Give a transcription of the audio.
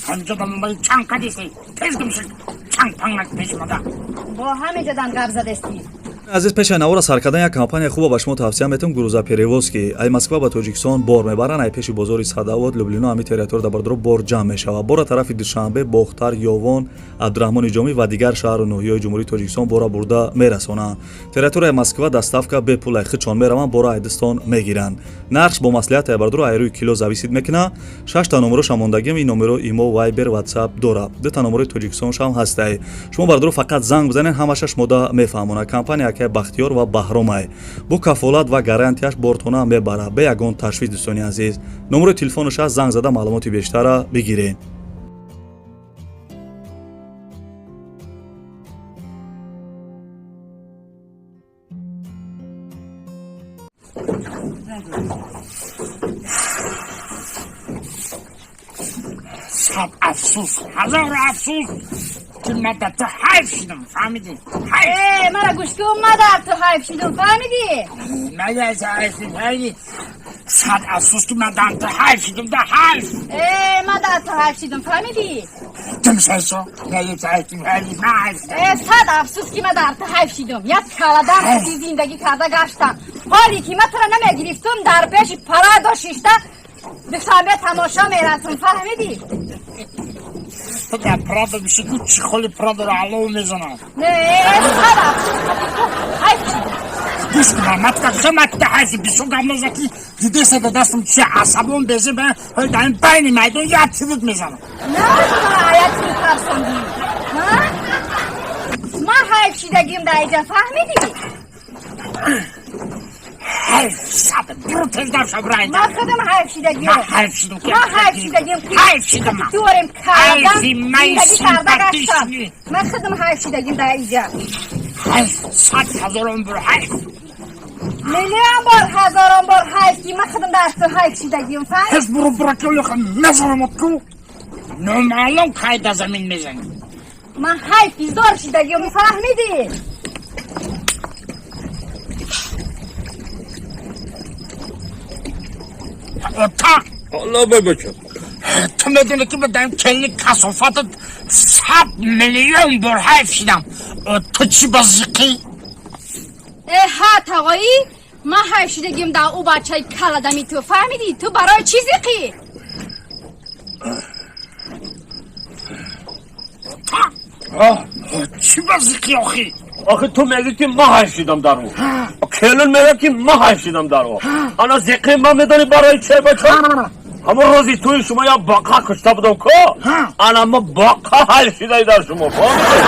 Ҳамҷо ба мобайли чанг кадисти. Тез гумшид. Чанг пангак пеш мада. Бо ҳамиҷадан гап задестӣ. Азиз, пешаи навора сар кардан як компания хуба ба шумо тавсия метавам, грузоперевозки. Ай Москва ба Тоҷикистон бор мебаранд, ай пеши бозори Садовод, Люблино, ҳами территория дар бардоро бор ҷамъ мешавад. Бора тарафи Душанбе, Бохтар, Ёвон, Абдураҳмони Ҷомӣ ва дигар шаҳру ноҳияҳои Ҷумҳурии Тоҷикистон бора бурда мерасонанд. Территорияи Москва доставка бепул, ай хичон мераванд, бора айдистон мегиранд. Нархш бо маслиҳат ай бардоро ай рӯи кило зависит мекунад. Шашта номероша мондагим, ин номеро имо, Вайбер, Ватсап дорад. Дута номерои Тоҷикистоншам ҳастай. Шумо бардоро фақат занг бизанед, ҳамаша шумода мефаҳмонад. Компания акай Бахтиёр ва Баҳромай бо кафолат ва гарантияш бортона мебарад, бе ягон ташвиш. Дӯстони азиз, номерои телефонаш аст, занг зада маълумоти бештара бигиред. Сад афсӯс, ҳазор афсӯс, ки ман дар ту ҳайф шудам, фаҳмидӣ? Ҳайф. Э, мара гӯш кун, ма дар ту ҳайф шудум, фаҳмидӣ? Ман аз ҳайф фаҳмидӣ? Сад афсӯс, ки ман дар ту ҳайф шудам, да ҳайф. Э, ма дар ту ҳайф шудум, фаҳмидӣ? Тимсайсо, фаҳмидӣ, ман ҳайф шудам. Э, сад афсӯс, ки ма дар ту ҳайф шудум. Як каладам ки зиндагӣ карда гаштам. Ҳоле ки ма туро намегирифтум, дар пеши Прадо шишта Душанбе тамошо мерафтум, фаҳмидӣ? Ту дар Прадо биши, ку чехоли Прадоро алов мезанам. Не, сад афсӯс, ки ту ҳайф шудум. Гӯш кун, ман тука гуфтам, ман тука ҳайф бисёр гап назан, ки дидеса да дастам чи асабон безе ба ҳол дар ин байни майдон як тирут мезанам. На, як тиру тарсондӣ. Ман ҳайф шидагим дар иҷа, фаҳмидӣ? Ҳайф сад буру, тез дар шав, бура. Ман худам ҳайф шидагим. Ман ҳайф шудам. Ман ҳайф шидагим. Ҳайф шудам. Дорем кардам, Ҳайфи ман зиндагӣ карда гаштам. симпатичный. Ман худам ҳайф шидагим дар иҷа. Ҳайф, сад ҳазорон бор ҳайф. Миллион бор, ҳазорон бор ҳайф, ки ман худам дар ту ҳайф шидагим, фаҳмидӣ? Тез буру, бура, ки олиха мезанам ку номаълум кай да замин мезанӣ. Ман ҳайфи зор шидагим, фаҳмидӣ? Ота. Ҳоло бебача. Ту медонӣ, ки ман дар ин келни касофатат 100 миллион бор ҳайф шидам, ту чӣ ба зиқӣ? Э, ҳа, тағоӣ, ман ҳайф шидагим дар ӯ бачаи каладами ту, фаҳмидӣ? Ту барои чӣ зиқӣ? Чӣ ба зиқӣ охӣ? Охи, ту мегӣ, ки ман ҳайф шидам дар ӯ, келин мегӯяд, ки ман ҳайф шидам дар ӯ. Ана зиқи ман медонӣ барои че, бача? Ҳамон рӯзи тӯи шумо як боқа кушта будам ку, ана ма боқа ҳайф шидай дар шумо, фаҳмидӣ?